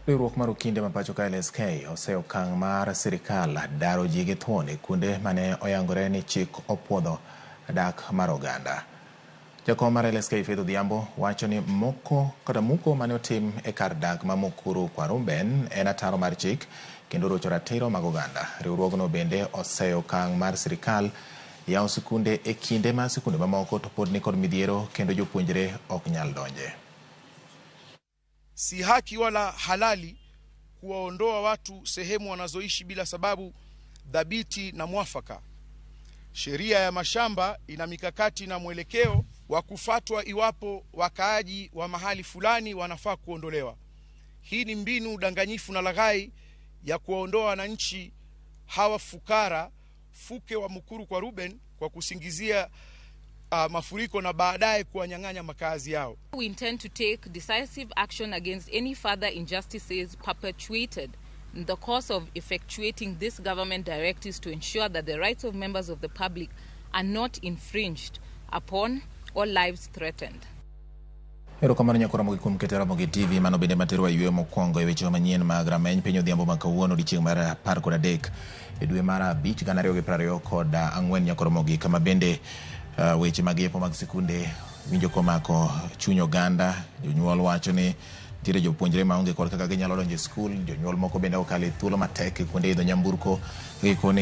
Riwruok mar okinde ma pacho ka LSK oseyo okang' mar sirikal daro ji gi thuon e kuonde mane oyangore ni chik opuodho dak mar oganda. Jakom mar LSK Faith Odhiambo wacho ni moko kata muko mane otim e kar dak ma Mukuru kwa Ruben en ataro mar chik kendo rocho ratiro mag oganda. Riwruogno bende oseyo okang' mar sirikal yawo sikunde e kinde ma sikunde mamoko to pod nikod midhiero kendo jopuonjre ok nyal donje. Si haki wala halali kuwaondoa watu sehemu wanazoishi bila sababu dhabiti na mwafaka. Sheria ya mashamba ina mikakati na mwelekeo wa kufatwa iwapo wakaaji wa mahali fulani wanafaa kuondolewa. Hii ni mbinu danganyifu na laghai ya kuwaondoa wananchi hawa fukara fuke wa Mukuru kwa Ruben kwa kusingizia mafuriko na baadaye kuwanyang'anya makazi yao. We intend to take decisive action against any further injustices perpetuated in the course of effectuating this government directives to ensure that the rights of members of the public are not infringed upon or lives threatened. Erokamano nyakora Ramogi kuom keto Ramogi TV. Mano bende materowa yweyo mokwongo e weche manyien mag rameny piny odhiambo ma kawuono, odiechieng' mar 13 e dwe mar 5 2024. Nyakora Ramogi, kama bende weche mag yepo mag sikunde winjo komako chuny oganda. Jonyuol wacho ni nitiere jopuonjre maonge kod kaka ginyalo donjo e skul. Jonyuol moko bende okalo e thuolo matek e kuonde idho nyamburko gikoni.